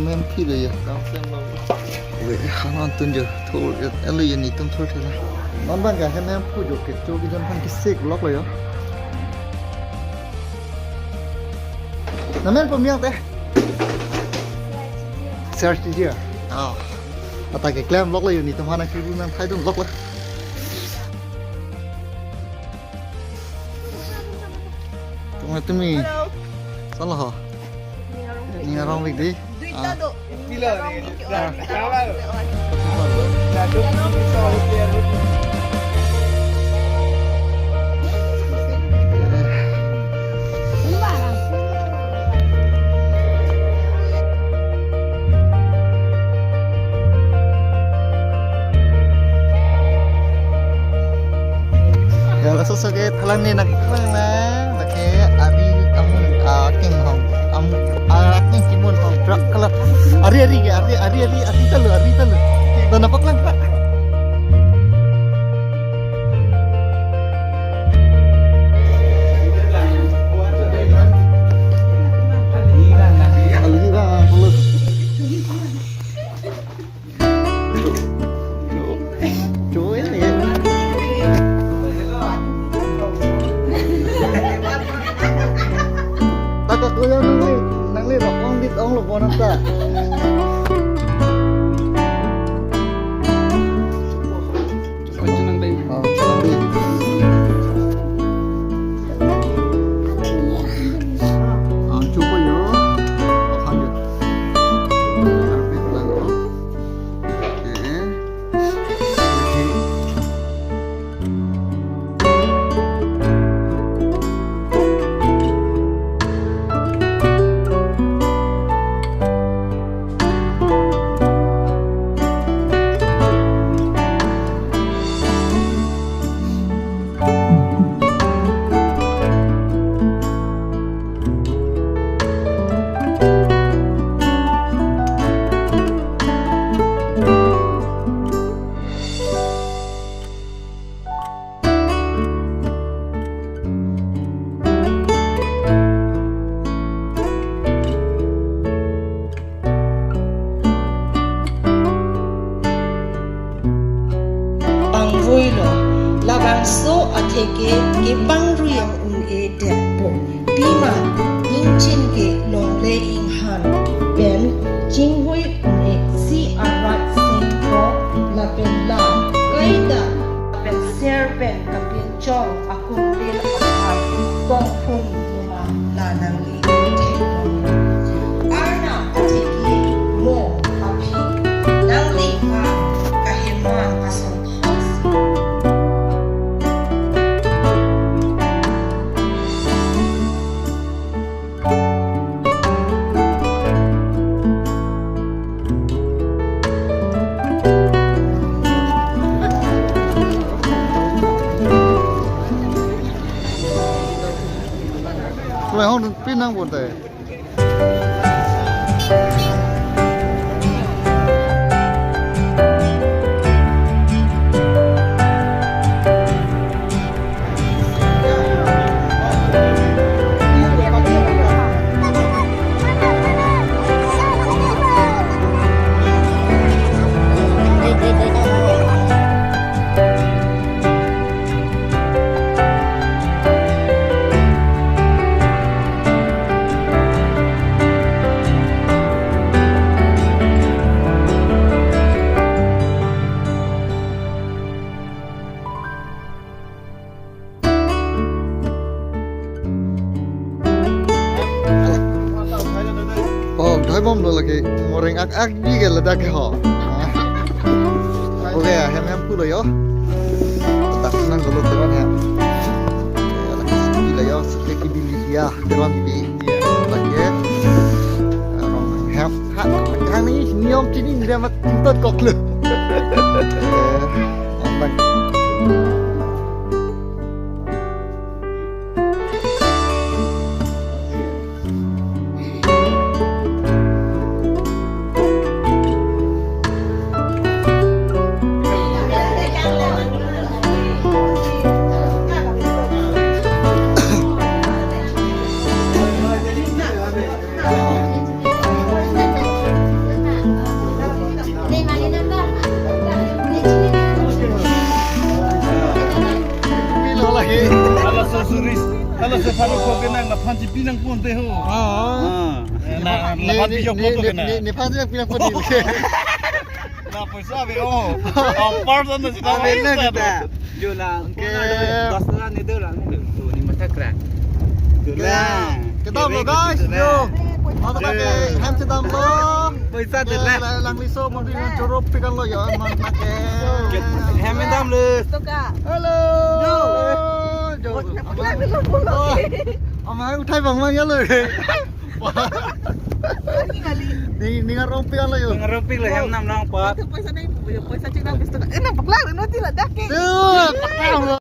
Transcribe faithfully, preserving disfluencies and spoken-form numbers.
Hem phi lo yo. Oi, hanon tun jo. Thur, elo yo netum thur thela. Non abang ke hem hem phu jo ke cho ke jon phan ke sek lok lo yo. Namen pum yang te. Search di dia. Ah. Ata keklem lok lo yo netum hana kiru nang thai dun lok lo. Tumi, tumi. Hello. Solo ho. Ning arong bik di. Duita do. Ning arong bik. Ah. Ya, laso so ke thalang ne nak thalang na, lake ari amun, ah, king hong, am, ah, king kimun hong, truck kala. Ari, ari ke, ari, ari, ari, ari talu, ari talu. Dan apa kelang, Pak? Alira, alira. Joel ya. Takut ulang nangli, nangli rokong dit ong lo bonus ta. Oh, ang chupo yo. Aphan yo. Karpet lang, oh. Oke. Pangvui lo, labangso atheke kepangrui ang un-edet po. Pima, ingchin ke longle inghan pen chingvui un-e si arat sengko lapen la kaida lapen ser pen kapinchong akumlil aphan kongphun loma la nangli thek. Arnam atheke mo aphi nangli ma kahema ason thos. Lai hong dun pin nang bon tai. Oh, dhoi bom lo lake, moreng ak ak di ke ladak ke ho. Oke, hem hem pulo yo. Tak senang dulu teman ya. Oke, lake siki lo yo, siki bili ya, teman di. Lake, arong hem, ha, kang ni niom chini dia mat tintot kok lo. Oke, aman. Ang punte ho. Oh. Ah. Eh, na, ne, lapat ne, video ne, photo ne, kena. Ne, ne, pas dia pindah photo. Na poisa ave, oh. Apar sana sih, Ave tahu na sana. Kita. Jolang. Oke. Dos lah ni, dolang ni. Tuh, ni mata kerak. Dolang. Kita mau, guys, yo. Mau pakai hem sedang lo. Poisa dolang. Lang liso, mau di choro pikan lo ya, man pakai. Hem damlo. Halo. Jo. Jo. Lang dulu, dulu. Oh. Amai uthai bang mang ya lo. Kali, kali. Ni, ni ngarong pi ala yo. Ngarong pi la hem nam nang pa. Itu poisa nai, poisa cina bis tu. Eh, nampak lah, nanti lah dak ke. Tuh, pakam lo.